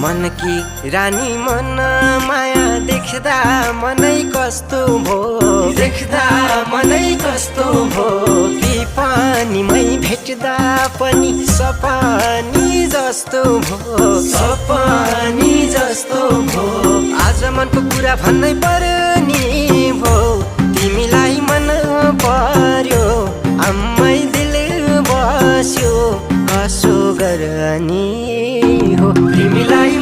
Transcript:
मनकी रानी मन माया देख्दा मनै कस्तो भो देख्दा मनै कस्तो भो ती पानीमै भेट्दा पनि सपानी जस्तो भो सपानी जस्तो भो आज मनको कुरा भन्नै पर्यो नि भो तिमीलाई मन पर्यो आम्मै दिल बस्यो कसो गर्ने हो तिमीलाई